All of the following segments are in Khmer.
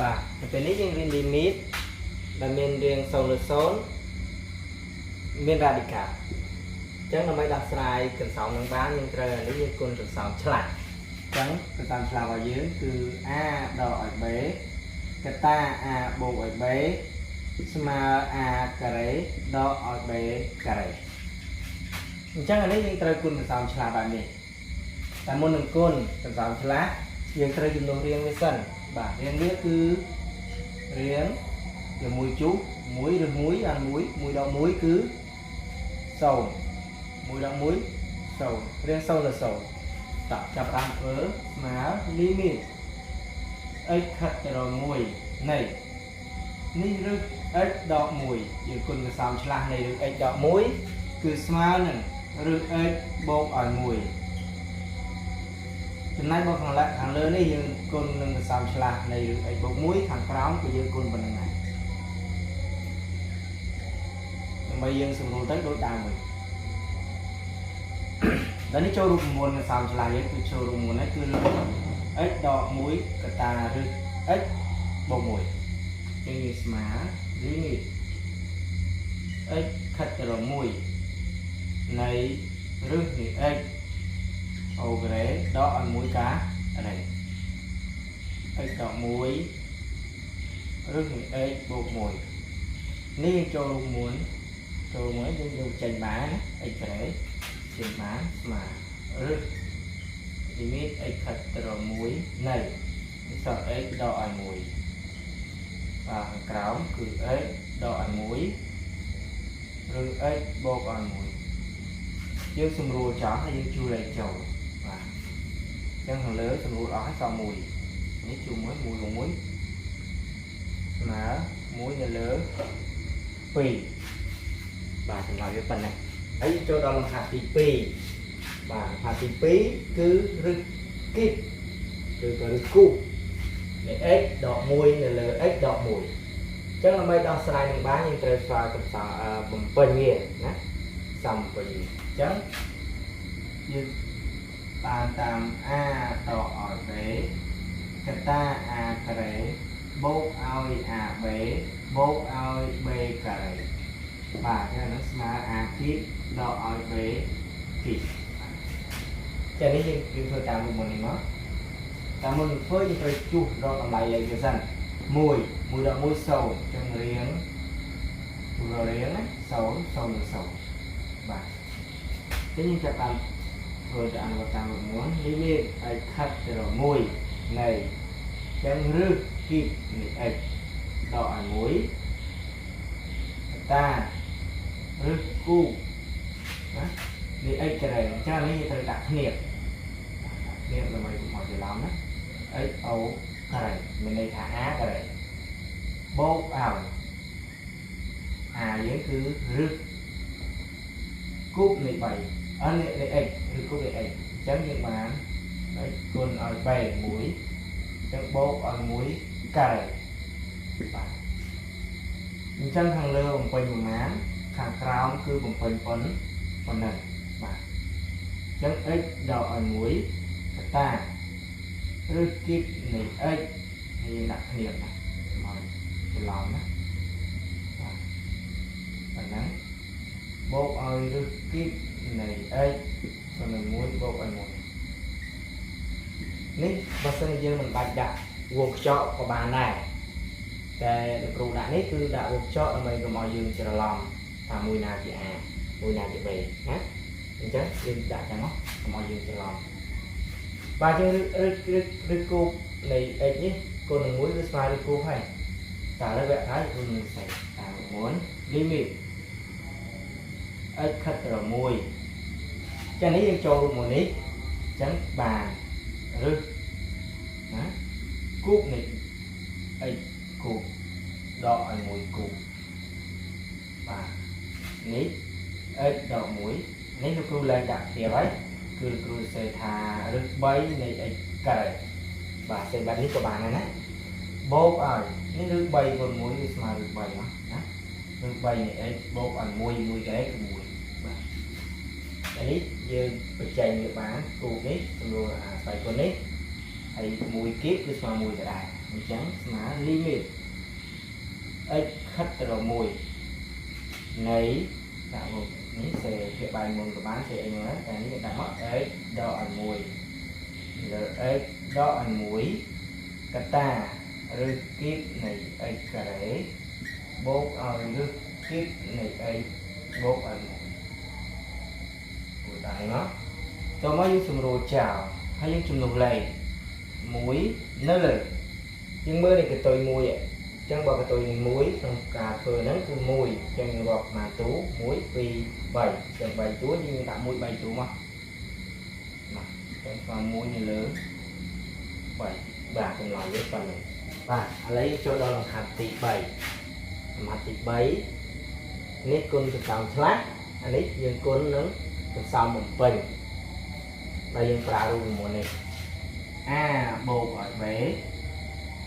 បាទនៅពេលនេះយើងរៀន limit ដែលមានរាង0លើ0មាន radical អញ្ចឹងដើម្បីដោះស្រាយកន្សោមនឹងបានយើងត្រូវអានេះយើងគុណកន្សោមឆ្លាស់អញ្ចឹងកន្សោមឆ្លាស់របស់យើងគឺ a ដកឲ្យ b កតា a បូកឲ្យ b ស្មើ a ការ៉េដកឲ្យ b ការ៉េអញ្ចឹងអានេះយើងត្រូវគុណកន្សោមឆ្លាស់បែបនេះតែមុននឹងគុណកន្សោមឆ្លាស់យើងត្រូវជំនួសរាងវាសិនបាទរាងវាគឺរាងជាមួយជុះ1ឬ1អា1 1ដក1គឺ0 1ដក1 0រាង0លើ0តោះចាប់តាមធ្វើស្មើ limit x ខិតទៅរក1នៃនេះឬ x ដក1យើងគុណកន្សោមឆ្លាស់នៃឬ x ដក1គឺស្មើនឹងឬ x បូកឲ្យ1ចំណែកមកខាងលើខាងលើនេះយើងគុណនឹងកន្សោមឆ្លាស់នៃឬ x បូក1ខាងក្រោមគឺយើងគុណប៉ុណ្្នឹងដែរដើម្បីយើងសម្រួលទៅដូចដើមវិញដល់នេះចូលរូបមន្តកន្សោមឆ្លាស់យើងគឺចូលរូបមន្តនេះគឺ x ដក1កតាឬ x បូក1ចឹងយើងស្មើ limit x ខិតទៅរក1នៃឫសនៃ x អូការ៉េដកឲ្យ1ការ៉េ x ដក1ឫសនៃ x បូក1នេះយើងចូលរូបមន្តចូលមួយយើងយកចេញបានណា x ការ៉េចេញបានស្មើឫស limit x ខិតទៅរក1នៃនេះសល់ x ដកឲ្យ1បាទខាងក្រោមគឺ x ដកឲ្យ1ឬ x បូកឲ្យ1យើងសម្រួលចោលហើយយើងជួលលេខចូលបាទអញ្ចឹងខាងលើសម្រួលអស់ហើយសល់1នេះជួល1 1បូក1ស្មើ1នៅលើ2បាទចម្លើយវាប៉ុណ្ណេះហើយចូលដល់លំហាត់ទី2បាទលំហាត់ទី2គឺឫសគីបឬក៏ឫសគូបនៃ x ដក1នៅលើ x ដក1អញ្ចឹងដើម្បីដោះស្រាយនឹងបានយើងត្រូវស្វែងកន្សោបំពេញវាណាសំបំពេញវាអញ្ចឹងយើងបានតាម a ដកឲ្យ b កតា a ការ៉េបូកឲ្យ ab បូកឲ្យ b ការ៉េបាទអញ្ចឹងហ្នឹងស្មើ a គីបដកឲ្យ b គីបចានេះយើងយើងធ្វើតាមរូបមន្តនេះមកតាមមុននឹងធ្វើយើងត្រូវជួសរកតម្លៃលេខវាសិន1 1ដក1 0អញ្ចឹងរៀងជួសរករៀងណា0 0និង0បាទអញ្ចឹងយើងចាប់បានធ្វើទៅអនុវត្តតាមរូបមន្ត limit ឲ្យខិតទៅរក1នៃអញ្ចឹងឫសគីបនៃ x ដកឲ្យ1តាឫសគូបណានៃ x ការ៉េអញ្ចឹងនេះយើងត្រូវដាក់គ្នាដាក់គ្នាដើម្បីកុំឲ្យច្រឡំណា x o ការ៉េមានន័យថា a ការ៉េបូកឲ្យ a យើងគឺឫសគូបនៃ3អត់នៃ x ឬគូបនៃ x អញ្ចឹងយើងបាន x គុណឲ្យ b 1អញ្ចឹងបូកឲ្យ1ការ៉េបាទអញ្ចឹងខាងលើបំពេញប្រមាណខាងក្រោមគឺបំពេញប៉ុនប៉ុណ្ណឹងបាទអញ្ចឹង x ដកឲ្យ1កតាឬគីបនៃ x នេះយើងដាក់គ្នាណាមកច្រឡំណាបាទប៉ុណ្ណឹងបូកឲ្យឫសគីបនៃ x ស្មើនឹង1បូកឲ្យ1នេះបើសិនជាយើងមិនបាច់ដាក់វងខ្ចក់ក៏បានដែរតែលោកគ្រូដាក់នេះគឺដាក់វងខ្ចក់ដើម្បីកុំឲ្យយើងច្រឡំថាមួយណាជា A មួយណាជា B ណាអញ្ចឹងយើងដាក់ចឹងមកកុំឲ្យយើងច្រឡំបាទយើងឬឬឬគូបនៃ x នេះគុណនឹង1គឺស្មើឬគូបហើយតែឥឡូវវគ្គហើយគឺនឹងផ្សេងតាមមុន limit x ខិតទៅ1ចឹងនេះយើងចូលរូបមួយនេះអញ្ចឹងបានឬណាគូបនៃ x គូបដកឲ្យ1គូបបាទនេះ x ដក1នេះលោកគ្រូលែងដាក់គ្នាហើយគឺលោកគ្រូសេថាឫស3នៃ x ការ៉េបាទសេបែបនេះក៏បានដែរណាបូកឲ្យនេះឫស3គុណ1គឺស្មើឫស3មកណាឫស3នៃ x បូកឲ្យ1 1ការ៉េគឺ1បាទអានេះយើងបញ្ចេញវាបានគូបនេះចំនួនអាស្វ័យគុណនេះហើយ1គីបគឺស្មើ1ក៏ដែរ អញ្ចឹងស្មើ limit x ខិតទៅរក1នៃដាក់មកនេះសេភាគបែងមុនក៏បានសេអីហ្នឹងតែនេះគេដាក់មក x ដកឲ្យ1លើ x ដកឲ្យ1កតាឬគីបនៃ x ការ៉េបូកឲ្យឬគីបនៃ x បូកឲ្យ1គូដៃមកតមកយើងសម្រួលចោលហើយយើងជំនួសលេខ1នៅលើយើងមើលនេះកតុយ1អញ្ចឹងបើកតុយនេះ1ក្នុងការធ្វើហ្នឹងគឺ1អញ្ចឹងយើងរាប់មកទូ1 2 3អញ្ចឹង3តួយើងដាក់1 3តួមកបាទអញ្ចឹងស្មើ1នៅលើ3បាទចម្លើយវាប៉ុណ្ណឹងបាទឥឡូវយើងចូលដល់លំហាត់ទី3លំហាត់ទី3នេះគុណសន្សំឆ្លាស់អានេះយើងគុណនឹងសន្សំបំពេញដែលយើងប្រើរូបមន្តនេះ a បូកឲ្យ b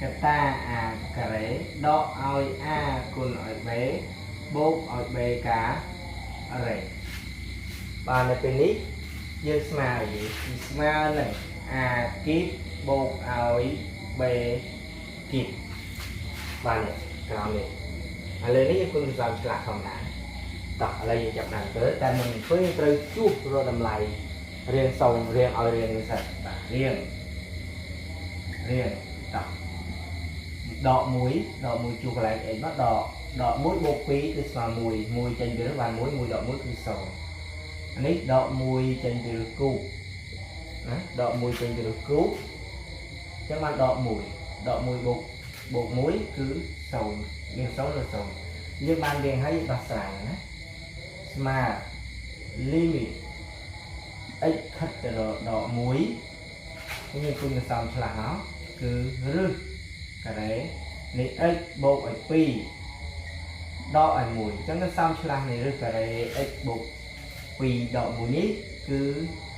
កតា a ការ៉េដកឲ្យ a គុណឲ្យ b បូកឲ្យ b ការ៉េបាទនៅពេលនេះយើងស្មើអីស្មើនឹង a គីបបូកឲ្យ b គីបបាទនេះក្រោមនេះឥឡូវនេះយើងគុណសន្សំឆ្លាស់ធម្មតាតោះឥឡូវយើងចាប់ដើមធ្វើតែមុនធ្វើយើងត្រូវជួសរកតម្លៃរៀងសូមរៀងឲ្យរៀងនេះសិនបាទរៀងរៀងតោះដក1ដក1ជួសកន្លែង x មកដកដក1បូក2គឺស្មើ1 1ចេញពីនោះបាន1 1ដក1គឺ0អានេះដក1ចេញពីឫសគូណាដក1ចេញពីឫសគូអញ្ចឹងបានដក1ដក1បូកបូក1គឺ0រៀង0ឬ0យើងបានរៀងហើយដោះស្រាយណាស្មើ limit x ខិតទៅរកដក1នេះគុណសន្សំឆ្លាស់មកគឺឫសការ៉េនៃ x បូកឲ្យ2ដកឲ្យ1អញ្ចឹងសន្សំឆ្លាស់នៃឫសការ៉េ x បូក2ដក1នេះគឺ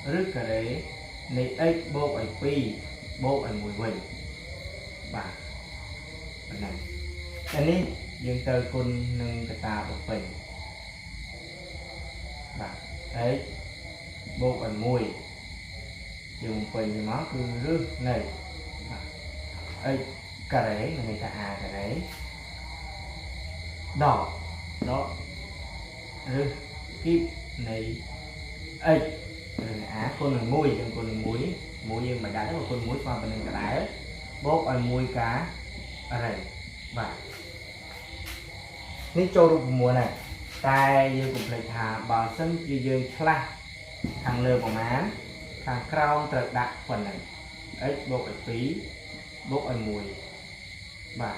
ឫសការ៉េនៃ x បូកឲ្យ2បូកឲ្យ1វិញបាទប៉ុណ្ណឹងតែនេះយើងត្រូវគុណនឹងកតាបំពេញបាទ x បូកឲ្យ1យើងបំពេញវាមកគឺឫសនៃបាទ x ការ៉េមានន័យថា a ការ៉េដកដកឫសគីបនៃ x ឬ a គុណនឹង1យើងគុណនឹង1 1យើងមិនដាក់ទេបើគុណ1ស្មើប៉ុណ្្នឹងដដែលបូកឲ្យ1ការ៉េបាទនេះចូលរូបមន្តហើយតែយើងកុំភ្លេចថាបើសិនជាយើងឆ្លាស់ខាងលើប្រមាណខាងក្រោមត្រូវដាក់ប៉ុណ្ណឹង x បូកឲ្យ2បូកឲ្យ1បាទ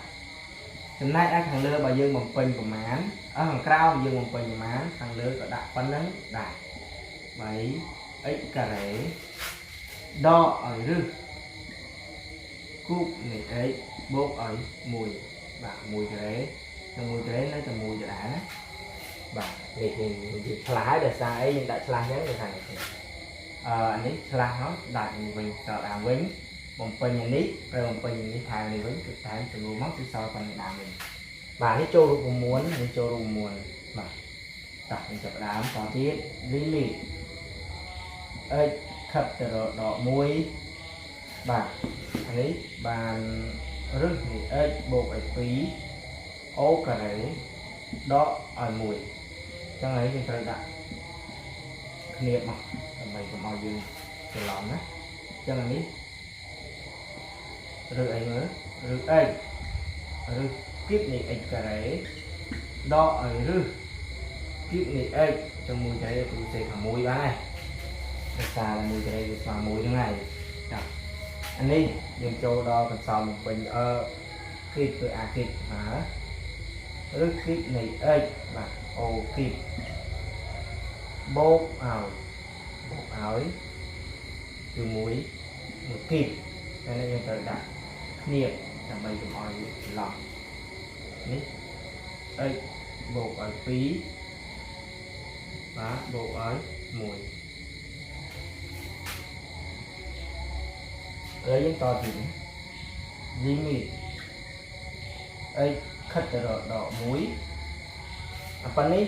ចំណែកឯខាងលើបើយើងបំពេញប្រមាណអស់ខាងក្រោមយើងបំពេញប្រមាណខាងលើក៏ដាក់ប៉ុណ្ណឹងដែរ3 x ការ៉េដកឲ្យឫសគូបនៃ x បូកឲ្យ1បាទ1ការ៉េនិង1ការ៉េនៅតែ1ដដែលណាបាទនេះយើងនិយាយឆ្លាស់ហើយដោយសារអីយើងដាក់ឆ្លាស់អញ្ចឹងគឺថានេះអឺអានេះឆ្លាស់ហើយដាក់នេះវិញសល់ដើមវិញបំពេញអានេះត្រូវបំពេញអានេះថែមនេះវិញគឺថែមចំនួនមកគឺសល់ប៉ុណ្ណឹងដើមវិញបាទនេះចូលរូបមន្តនេះចូលរូបមន្តបាទតោះយើងចាប់ផ្ដើមតទៀត limit x ខិតទៅរកដក1បាទអានេះបានឫសនៃ x បូកឲ្យ2អូការ៉េដកឲ្យ1អញ្ចឹងហើយយើងត្រូវដាក់គ្នាមកដើម្បីកុំឲ្យយើងច្រឡំណាអញ្ចឹងអានេះឬអីមើលឬ x ឬគីបនៃ x ការ៉េដកឲ្យឫសគីបនៃ x ជាមួយការ៉េគ្រូសេខាង1បានហើយដោយសារតែ1ការ៉េវាស្មើ1ហ្នឹងហើយចាអានេះយើងចូលដល់កន្សោមបំពេញអឺគីបគឺ a គីបបាទឬគីបនៃ x បាទ o គីបបូកឲ្យបូកឲ្យគឺ1 1គីបតែនេះយើងត្រូវដាក់គ្នាដើម្បីកុំឲ្យច្រឡំនេះ x បូកឲ្យ2បាទបូកឲ្យ1ឥឡូវយើងតទៀត limit x ខិតទៅរកដក1អាប៉ុណ្នេះ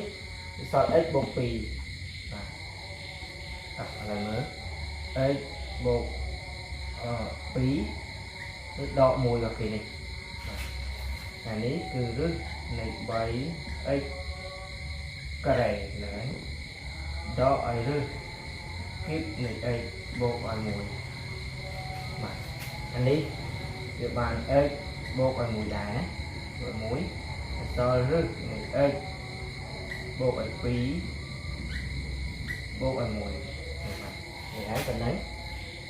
សល់ x បូក2បាទតោះឥឡូវមើល x បូកអឺ2ឬដក1របស់គេនេះ អានេះគឺឫសនៃ 3x ការ៉េហ្នឹងហើយដកឲ្យឫសគីបនៃ x បូកឲ្យ1បាទអានេះវាបាន x បូកឲ្យ1ដែរណាបូក1អសល់ឫសនៃ x បូកឲ្យ2បូកឲ្យ1នេះបាទនេះហើយប៉ុណ្ណឹង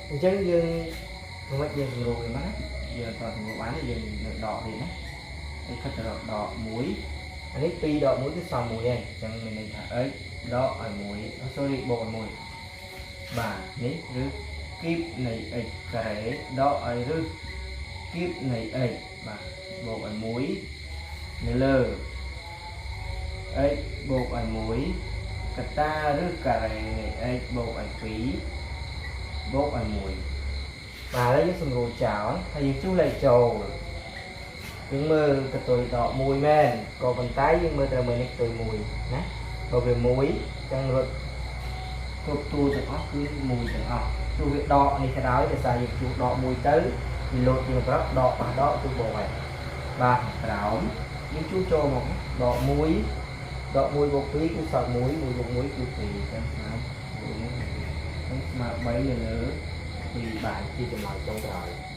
អញ្ចឹងយើងធ្វើម៉េចយើងសម្រួលវាមកណាយើងអត់សម្រួលបានទេយើងនៅដកទៀតណាហើយខិតទៅរកដក1អានេះ2ដក1គឺសល់1ហើយអញ្ចឹងមានន័យថា x ដកឲ្យ1 sorry បូកឲ្យ1បាទនេះឬគីបនៃ x ការ៉េដកឲ្យឫសគីបនៃ x បាទបូកឲ្យ1នៅលើ x បូកឲ្យ1កតាឬការ៉េនៃ x បូកឲ្យ2បូកឲ្យ1បាទឥឡូវយើងសម្រួលចោលហើយយើងជួសលេខចូលយើងមើលកតុយដក1មែនក៏ប៉ុន្តែយើងមើលត្រូវមើលនេះកតុយ1ណាបើវា1អញ្ចឹងរត់គ្រប់តួទាំងអស់គឺ1ទាំងអស់ទោះវាដកនេះក៏ដោយដោយសារយើងជួសដក1ទៅវាលោតជាប្រាប់ដកប៉ះដកគឺបូកហើយបាទក្រោមយើងជួសចូលមកដក1ដក1បូក2គឺសល់1 1បូក1គឺ2អញ្ចឹងស្មើ1អញ្ចឹងស្មើ3នៅលើ2បាទជាចម្លើយចុងក្រោយ។